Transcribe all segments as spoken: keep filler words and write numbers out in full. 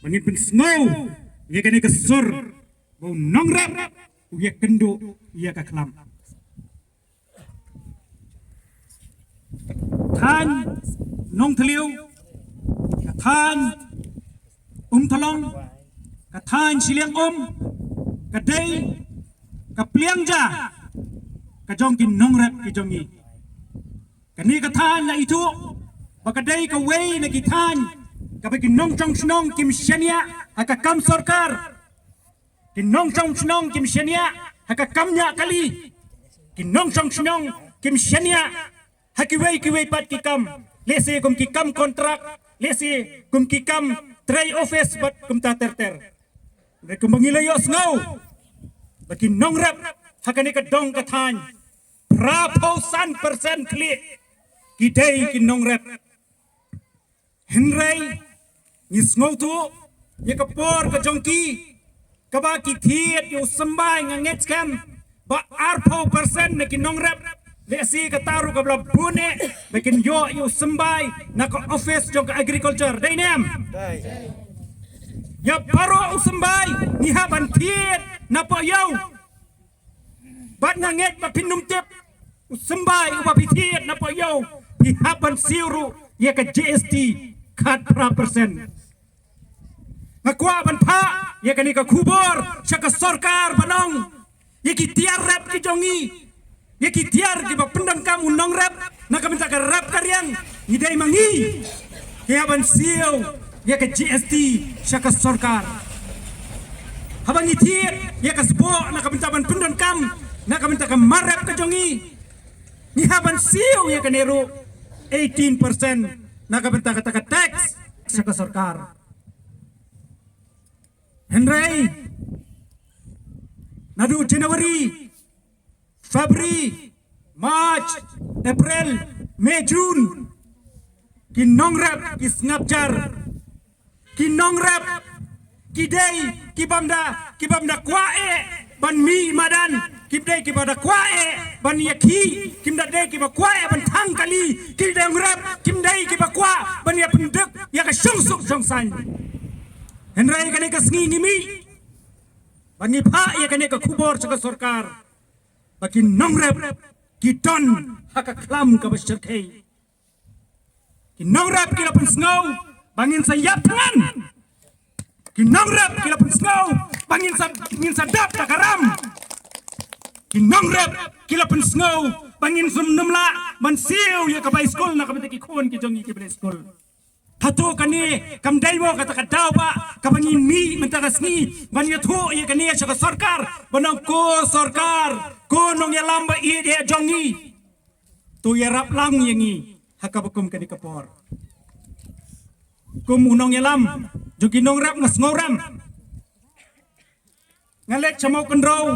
Ngin pynsngew ïa kane ka sur ba u nongrep u ïakynduh ïa ka khlam. Thaiñ Nongthliew, ka thaiñ Umthlong, ka thaiñ Shiliang Um, ka dei ka pliang ja ka jong ki nongrep ki jong ngi. Kane ka thaiñ la ithuh ba ka dei kawei na ki thaiñ kaba ki nongshong shnong kim shaniah ha ka kam sorkar. Ki nongshong shnong kim shaniah ha ka kam ñiah kali. Ki nongshong shnong kim shaniah ha kiwei kiwei pat ki kam. Lehse kum ki kam kontrak, lehse kum ki kam trei office bad kumta ter ter. Hynrei kumba ngi la ïohsngew ba ki nongrep ha kane ka dong ka thaiñ, phra phew san percent khlieh ki dei ki nongrep. Hynrei ngi sngewthuh ïa ka por ka jong ki kaba ki thied ïa u symbai. Nga ngeit skhem ba arphew percent na ki nongrep, lehse kata ruh kaba la bun eh, ba kin ïoh ïa u symbai na ka office jong ka agriculture. Dei ne em? Ïa baroh u symbai ngi hap ban thied napoh ïew. Bad nga ngeit ba phin ym tip, u symbai uba phi thied napoh ïew phi hap ban siew ruh ïa ka G S T khatphra percent. Nga kwah ban phah ïa kane ka khubor sha ka sorkar ban ong ïa ki tiar rep ki jong ngi, ïa ki tiar kiba pyndonkam u nongrep na ka bynta ka rep ka riang, ngi dei ma ngi ki hap ban siew ïa ka G S T sha ka sorkar. Haba ngi thied ïa ka sboh na ka bynta ban pyndonkam na ka bynta ka mar rep ka jong ngi, ngi hap ban siew ïa kane ruh eighteen percent na ka bynta kata ka tax sha ka sorkar. Hynrei naduh January, February, March, April, May, June, ki nongrep ki sngap jar. Ki nongrep ki dei ki bym da, ki bym da kwah eh ban mih madan, kim dei kiba da kwah eh ban ïakhih, kim da dei kiba kwah eh ban thang kali. Ki nongrep kim dei kiba kwah ban ïa pyndep ïa ka shongsuk shongsaiñ. Hynrei kane ka sngi ngi mih ba ngi phah ïa kane ka khubor sha ka sorkar ba ki nongrep ki don ha ka khlam kaba shyrkhei. Ki nongrep ki la pynsngew ba ngin sa ïap thngan. Ki nongrep ki la pynsngew ba ngin sa, ngin sa dap da ka ram. Ki nongrep ki la pynsngew ba ngin sum num lah ban siew ïa ka bai skul na ka bynta ki khun ki jong ngi kiba leit skul. Hato kane kam dei mo kata ka daw ba kaba ngin mih mynta ka sngi ban ïathuh ïa kane sha ka sorkar, ban ong ko sorkar, ko nongïalam ba ïeit jong ngi, to ïarap lang ïa ngi ha kaba kum kane ka por. Kum u nongïalam jong ki nongrep nga sngewrem. Nga leit sha Mawkynrew,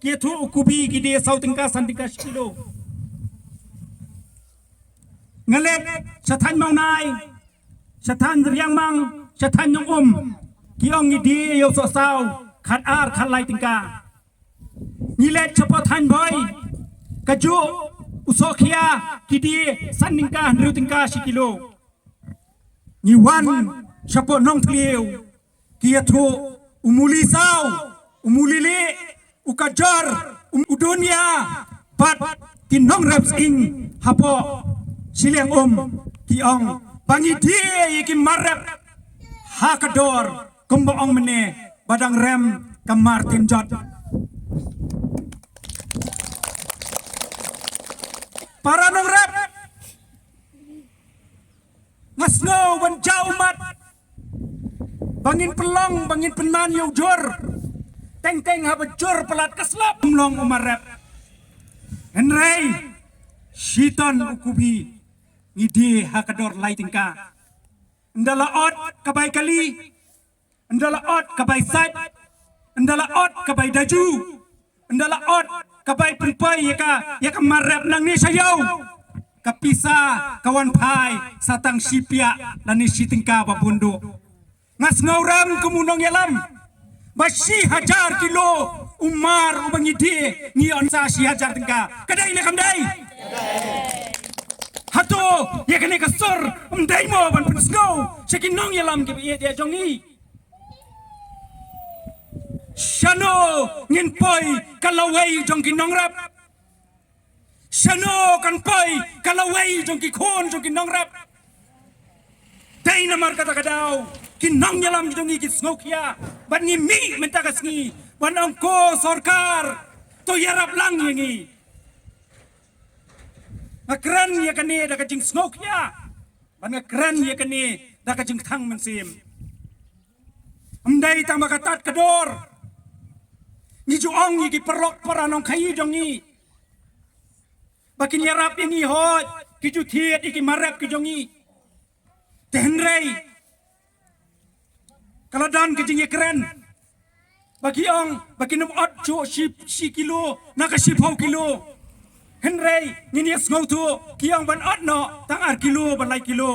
ki ïathuh u kubi ki die saw tyngka san tyngka shi kilo. Nga leit sha thaiñ Mawnai, sha thaiñ Riangmang, sha thaiñ Nongum, ki ong ngi die ïa u sohsaw khat ar khat lai tyngka. Ngi leit shapoh thaiñ Bhoi, kajuh u sohkhia ki die san tyngka hynriew tyngka shi kilo. Ngi wan shapoh Nongthliew, ki ïathuh u muli saw, u muli lieh, u kajor, u dunia, bad ki nongrep sying hapoh Shiliang Um ki ong ba ngi die ïa ki mar rep ha ka dor kumba ong mynne ba dang rem ka mar tin jot. Para nongrep, nga sngew ban jaw ummat ba ngin pynlong, ba ngin pynman ïa u jur. Teng teng haba jur palat ka slap ym long u mar rep. Hynrei shiton u kubi, ngi die ha ka dor lai tyngka. Ynda la ot ka bai kali, ynda la ot ka bai sait, ynda la ot ka bai daju, ynda la ot ka bai pynpoi ïa ka, ïa ka mar rep nangne sha ïew, ka pisa ka wan phai sa tang shi piah lane shi tyngka ba bun duh. Nga sngewrem kum u nongïalam ba shi hajar kilo u mar uba ngi die ngi ong sa shi hajar tyngka. Ka dei ne kam dei? Hato ïa kane ka sur ym dei mo ban pynsngew sha ki nongïalam kiba ïeit jong ngi? Shano ngin poi ka lawei jong ki nongrep? Shano kan poi ka lawei jong ki khun jong ki nongrep? Dei namar kata ka daw ki nongïalam jong ngi ki sngewkhia bad ngi mih mynta ka sngi ban ong ko sorkar, to ïarap lang ïa ngi. Nga kren ïa kane da ka jingsngewkhia bad nga kren ïa kane da ka jingthang mynsiem. Ym dei tang ba ka tat ka dor. Ngi ju ong ïa ki paralok para nongkhaïi jong ngi ba kin ïarap ïa ngi, hooid, ki ju thied ïa ki mar rep ki jong ngi. Te hynrei ka la don ka jingïakren ba ki ong ba kin ym ot shuh shi, shi kilo na ka shiphew kilo. Hynrei ngin ïa sngewthuh, ki ong ban ot noh tang ar kilo bad lai kilo.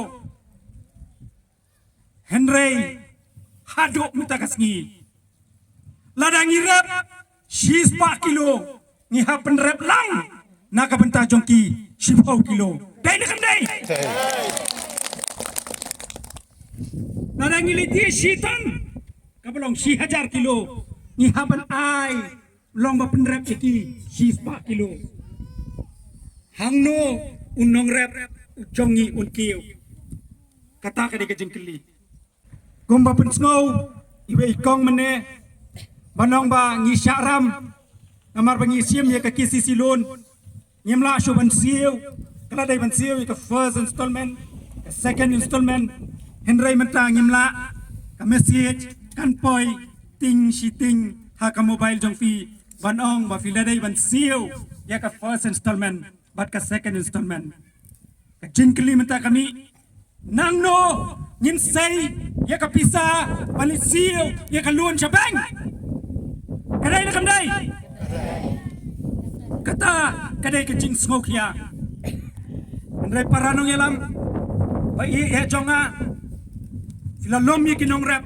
Hynrei haduh mynta ka sngi, lada ngi rep shispah kilo, ngi hap pynrep lang na ka bynta jong ki shiphew kilo. Dei ne kam dei? Lada ngi leit shi ton, kaba long shi hajar kilo, ngi hap ban ai long ba pynrep ïa ki shispah kilo. Hangno u nongrep u jong ngi un kiew? Kata ka dei ka jingkylli. Kumba pynsngew iwei i kong mynne ban ong ba ngi shah ram namar ba ngi shim ïa ka K C C loan. Ngim lah shuh ban siew, ka la dei ban siew ïa ka first installment, ka second installment. Hynrei mynta ngim lah, ka message kan poi tieng shi tieng ha ka mobile jong phi ban ong ba phi la dei ban siew ïa ka first installment bad ka second installment. Ka jingkylli mynta ka mih, nangno ngin sei ïa ka pisa ban leit siew ïa ka loan sha bank? Ka dei ne kam dei? Kata ka dei ka jingsngewkhia. Hynrei para nongïalam ba ïeit jong nga, phi la lum ïa ki nongrep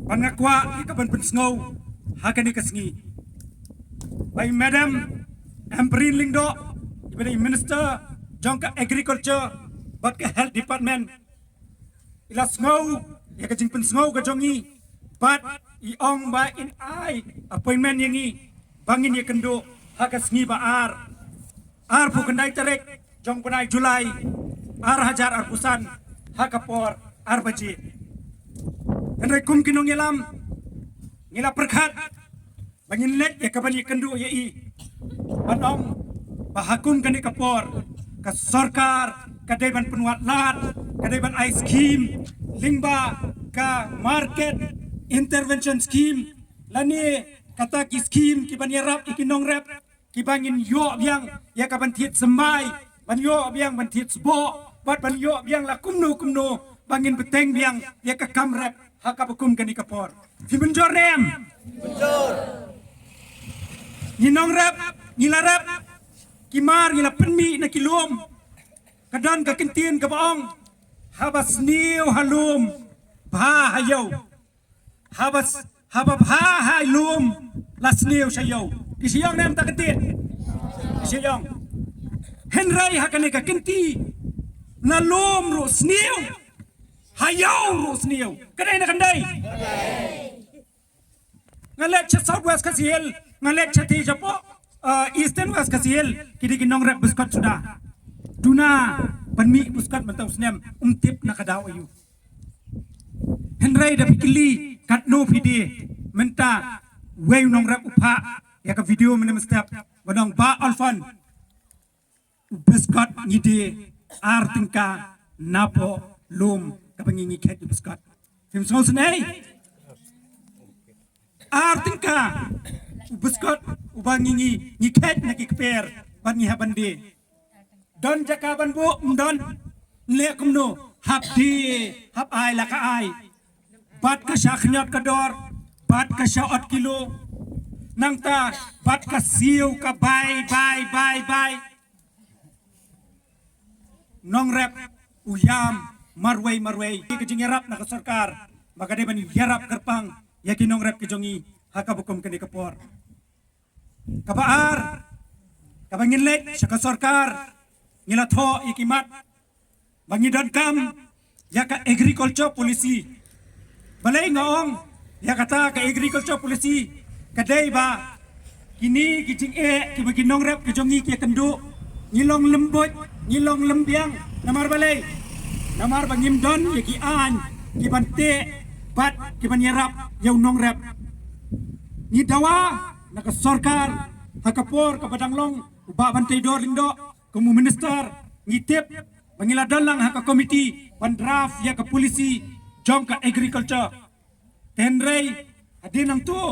bad nga kwah ïa ka ban pynsngew ha kane ka sngi ba i Madam Ampareen Lyngdoh, iba dei i Minister jong ka Agriculture bad ka Health Department, i la sngew ïa ka jingpynsngew ka jong ngi bad i ong ba in ai appointment ïa ngi ba ngin ïakynduh ha ka sngi ba ar, arphew khyndai tarik jong bnai July, ar hajar arphew san, ha ka por ar baje. Hynrei kum ki nongïalam, ngi la pyrkhat ba ngin leit ïa ka ban ïakynduh ïa i ban ong ba ha kum kane ka por ka sorkar ka dei ban pynwad lad, ka dei ban ai skim lyngba ka Market Intervention Scheme lane kata ki skim ki ban ïarap ïa ki nongrep, ki ba ngin ïoh biang ïa ka ban thied symbai, ban ïoh biang ban thied sboh, bad ban ïoh biang la kumno kumno ba ngin bteng biang ïa ka kam rep ha kaba kum kane ka por. Phi mynjur ne em? Ngi nongrep, ngi la rep, ki mar ngi la pynmih na ki lum. Ka don ka ktien kaba ong, haba sniew ha lum, bha ha ïew. Haba s-, haba bha ha lum, la sniew sha ïew. Ki shu ong ne em ta ka ktien? Ki shu ong. Hynrei ha kane ka kynti, na lum ruh sniew, ha ïew ruh sniew. Ka dei ne kam dei? Nga leit sha South West Khasi Hills, nga leit sha ti shapoh, uh, Eastern West Khasi Hills, ki dei ki nongrep buskut suda. Duna ban mih buskut mynta u snem, ym tip na ka daw aïu. Hynrei da phi kylli katno phi die, mynta wei u nongrep u phah ïa ka video mynne mynstep, ba ong, Bah Alfon, u buskut ngi die ar tyngka napoh lum kaba ngi, ngi kheit u buskut. Phim sngewsynei? Ar tyngka u buskut uba ngi, ngi, ngi kheit na ki kper bad ngi hap ban die. Don jaka ban buh? Ym don. Leh kumno? Hap die, hap ai la ka ai. Bad ka shah khñiot ka dor, bad ka shah ot kilo. Nangta bad ka siew ka bai, bai, bai, bai. Nongrep u ïam marwei marwei. Ka jingïarap na ka sorkar ba ka dei ban ïarap kyrpang ïa ki nongrep ki jong ngi ha kaba kum kane ka por. Kaba ar, kaba ngin leit sha ka sorkar, ngi la thoh ïa ki mat ba ngi donkam ïa ka agriculture policy. Balei nga ong ïa kata ka agriculture policy? Ka dei ba kine ki jingeh kiba ki nongrep ki jong ngi ki ïakynduh, ngi long lymbuit, ngi long lymbiang. Namar balei? Namar ba ngim don ïa ki aiñ ki ban teh bad ki ban ïarap ïa u nongrep. Ngi dawa na ka sorkar, ha ka por kaba dang long u Bah Banteidor Lyngdoh kum u minister, ngi tip ba ngi la don lang ha ka komiti ban draft ïa ka polisi jong ka agriculture. Hynrei hadien nangta,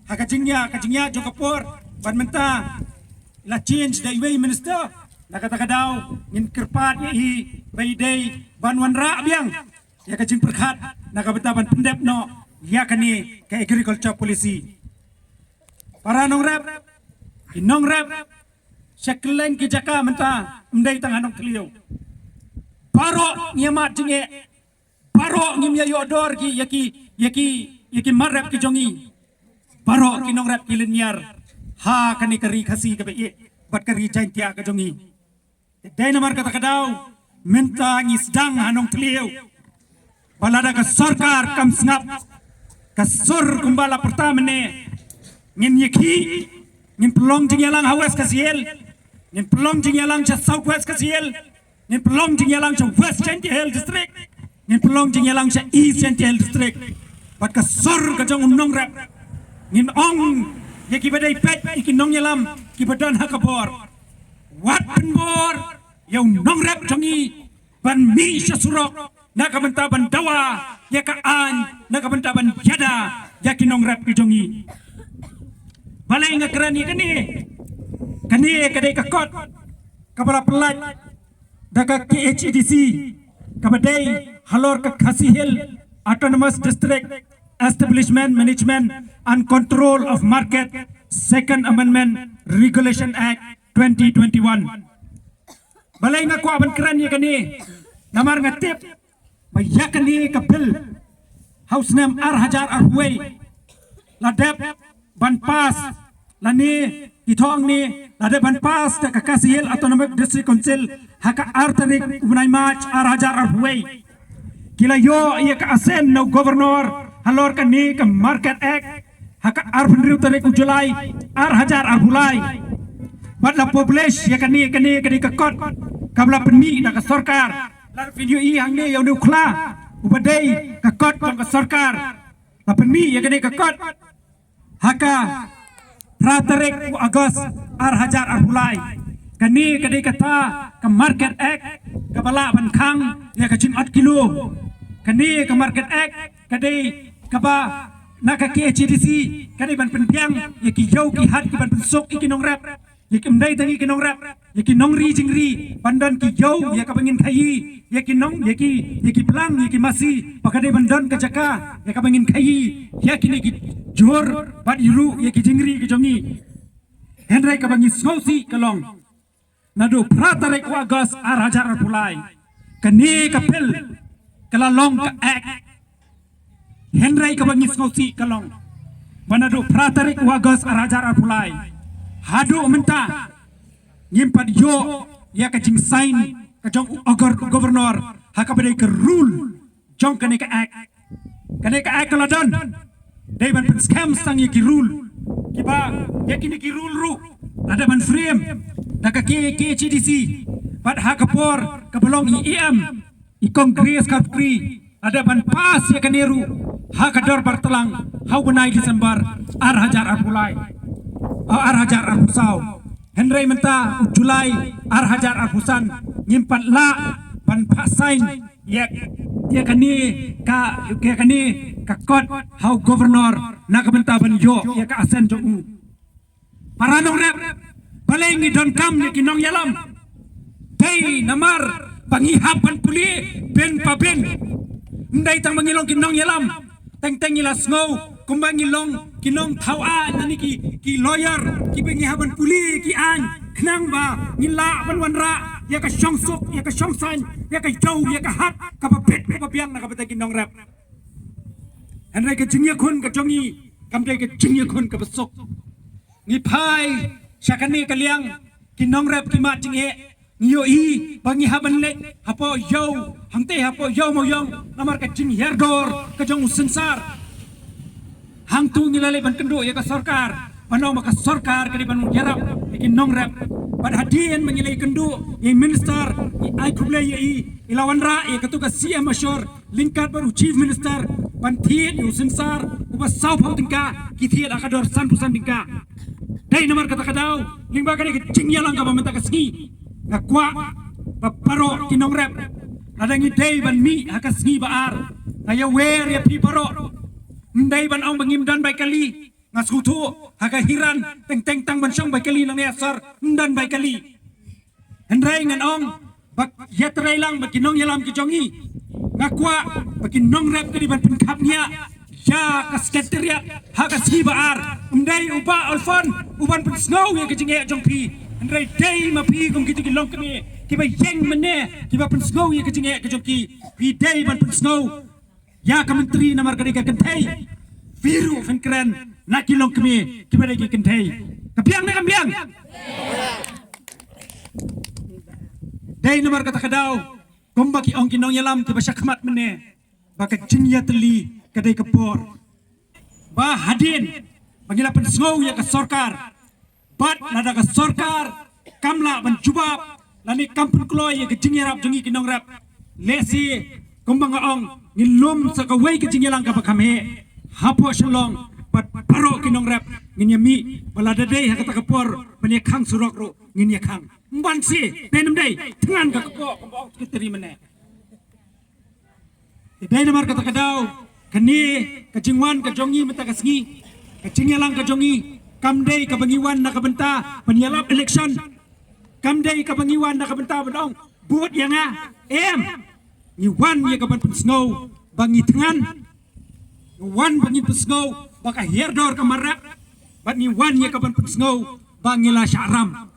ha ka jingïa, ka jingïa jong ka por, bad mynta la change da iwei i minister, na kata ka daw ngin kyrpad ïa i ba i dei ban wanrah biang ïa ka jingpyrkhat na ka bynta ban pyndep noh ïa kane ka agriculture policy. Para nongrep, ki nongrep sha kylleng ki jaka mynta, ym dei tang ha Nongthliew. Baroh ngi ïa mad jingeh, baroh ngim ïa ïoh dor ki ïa ki, ïa ki, ïa ki mar rep ki jong ngi. Baroh ki nongrep ki lynñiar ha kane ka ri Khasi kaba ïeit bad ka ri Jaintia ka jong ngi. Te dei namar kata ka daw mynta ngi sdang ha Nongthliew ba lada ka sorkar kam sngap, ka sur kumba la pyrta mynne, ngin ïakhih, ngin pynlong jingïalang ha West Khasi Hills, ngin pynlong jingïalang sha South West Khasi Hills, ngin pynlong jingïalang sha West Jaintia Hills District, ngin pynlong jingïalang sha East Jaintia Hills District. Bad ka sur ka jong u nongrep, ngin ong ïa kiba dei peit, ïa ki nongïalam kiba don ha ka bor, wat pynbor ïa u nongrep jong ngi ban mih sha surok na ka bynta ban dawa ïa ka aiñ, na ka bynta ban ïada ïa ki nongrep ki jong ngi. Balei nga kren ïa kane? Kane ka dei ka kot kaba la pyllait da ka K H A D C, kaba dei halor ka Khasi Hills Autonomous District Establishment, Management and Control of Market, Second Amendment, Regulation Act twenty twenty-one. Balei nga kwah ban kren ïa kane? Namar nga tip ba ïa kane ka bill ha u snem ar hajar arphew wei la dep ban pass, lane ki thong ne la dep ban pass da ka Khasi Hills Autonomous District Council ha ka ar tarik u bnai March ar hajar arphew wei. Ki la ïoh ïa ka assent na u Governor halor kane ka Market Act ha ka arphew hynriew tarik u July ar hajar arphew lai. Bad la publish ïa kane, kane, kane ka kot kaba la pynmih da ka sorkar. Lada phin ïohi hangne ïa une u khla uba dei ka kot jong ka sorkar, la pynmih ïa kane ka kot ha ka phra tarik u August ar hajar arphew lai. Kane ka dei kata ka Market Act kaba lah ban khang ïa ka jingot kilo. Kane ka Market Act ka dei kaba na ka K H A D C ka dei ban pynbiang ïa ki ïew ki hat ki ban pynsuk ïa ki nongrep, ïa ki, ym dei tang ïa ki nongrep, ïa ki nongri jingri, ban don ki ïew ïa kaba ngin khaïi, ïa ki nong, ïa ki, ïa ki blang, ïa ki masi, ba ka dei ban don ka jaka ïa kaba ngin khaïi ïa kine ki jhur bad ïa ruh ïa ki jingri ki jong ngi. Hynrei kaba ngi sngewsih ka long, naduh phra tarik u August ar hajar arphew lai, kane ka bill ka la long ka Act. Hynrei kaba ngi sngewsih ka long ba naduh phra tarik u August ar hajar arphew lai haduh mynta ngim pat ïoh ïa ka jingsign ka jong u Governor ha kaba dei ka rule jong kane ka Act. Kane ka Act ka la don, dei ban pynskhem tang ïa ki rule kiba, ïa kine ki rule ruh la dep ban frame da ka K-, K H A D C bad ha ka por kaba long i E M, i Kong Grace Kharpukri, la dep ban pass ïa kane ruh ha ka dorbar tlang ha u bnai December ar hajar arphew lai, ar hajar arphew saw. Hynrei mynta u July ar hajar arphew san ngim pat lah ban pass sign ïa, ïa kane ka, ïa kane ka kot ha u Governor na ka bynta ban ïoh ïa ka assent jong u. Para nongrep, balei ngi donkam ïa ki nongïalam? Dei namar ba ngi hap ban pule bin pa bin. Ym dei tang ba ngi long ki nongïalam, teng teng ngi la sngew kumba ngi long ki nongthaw aiñ lane ki, ki lawyer kiba ngi hap ban pule ki aiñ khnang ba ngin lah ban wanrah ïa ka shongsuk, ïa ka shongsaiñ, ïa ka ïew, ïa ka hat kaba bit kaba biang na ka bynta ki nongrep. Hynrei ka jingïakhun ka jong ngi kam dei ka jingïakhun kaba suk. Ngi phai sha kane ka liang, ki nongrep ki mad jingeh, ngi ïohi ba ngi hap ban leit hapoh ïew, hangtei hapoh ïew Mawïong namar ka jinghiar dor ka jong u synsar. Hang Hangtu ngi la leit ban kynduh ïa ka sorkar, ban ong ba ka sorkar ka dei ban ïarap ïa ki nongrep. Bad hadien ba ngi la ïakynduh ïa i minister, ngi ai khublei ïa i, i la wanrah ïa katu ka C M Ashore lyngkot bad u chief minister ban thied ïa u sensar uba sawphew tyngka, ki thied ha ka dor sanphew san tyngka. Dei namar kata ka daw, lyngba kane ka jingïalang kaba mynta ka sngi, nga kwah ba baroh ki nongrep, lada ngi dei ban mih ha ka sngi ba ar, nga ïawer ïa phi baroh. Ym dei ban ong ba ngim don bai kali. Nga sngewthuh ha ka Hiran teng teng tang ban shong bai kali nangne ha sor, ym don bai kali. Hynrei ngan ong ba ïatrei lang bad ki nongïalam ki jong ngi. Nga kwah ba ki nongrep ka dei ban pynkhapngiah ïa ka secretariat ha ka sngi ba ar. Ym dei u Bah Alfon u ban pynsngew ïa ka jingeh jong phi, hynrei dei ma phi kum kito ki longkmie kiba ïeng mynne, kiba pynsngew ïa ka jingeh ka jong ki. Phi dei ban pynsngew ïa ka myntri namar ka dei ka kynthei. Phi ruh phin kren na ki longkmie kiba dei ki kynthei. Ka biang ne kam biang? Dei namar kata ka daw, kumba ki ong ki nongïalam kiba shakhmat mynne, ba ka jingïatylli ka dei ka por. Ba hadien ba ngi la pynsngew ïa ka sorkar, bad lada ka sorkar kam lah ban jubab lane kam pynkloi ïa ka jingïarap jong ngi ki nongrep, lehse kumba nga ong, ngin lum sa kawei ka jingïalang kaba kham heh hapoh Shillong. Bad baroh ki nongrep ngin ïamih, ba lada dei ha kata ka por ban ïakhang surok ruh ngin ïakhang. Ym ban seh, dei ne ym dei? Thngan ka kpoh kumba ong secretary mynne. Te dei namar kata ka daw, kane ka jingwan ka jong ngi mynta ka sngi, ka jingïalang ka jong ngi, kam dei kaba ngi wan na ka bynta ban ïalap election. Kam dei kaba ngi wan na ka bynta ban ong, vote ïa nga. Em. Ngi wan ïa ka ban pynsngew ba ngi thngan. Ngi wan ba ngin pynsngew ba ka hiar dor ka mar rep. Bad ngi wan ïa ka ban pynsngew ba ngi la shah ram.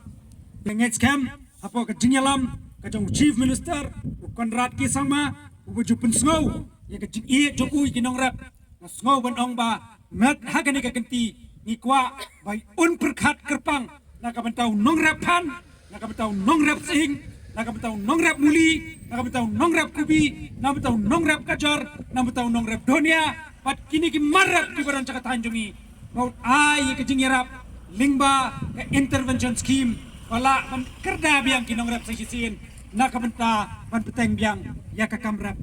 Te ngeit skhem hapoh ka jingïalam ka jong u Chief Minister, u Conrad K Sangma, uba ju pynsngew ïa ka jingïeit jong u ïa ki nongrep. Nga sngew ban ong ba met ha kane ka kynti ngi kwah ba un pyrkhat kyrpang na ka bynta u nongrep Phan, na ka bynta u nongrep Sing, na ka bynta u nongrep Muli, na ka bynta u nongrep Kubi, na ka bynta u nongrep Kajor, na ka bynta u nongrep Donia, bad kine ki mar rep kiba don sha ka thaiñ jong ngi. Ba un ai ïa ka jingïarap lyngba ka intervention scheme, ba lah ban kyrda biang ki nongrep sa shisien na ka bynta ban bteng biang ïa ka kam rep.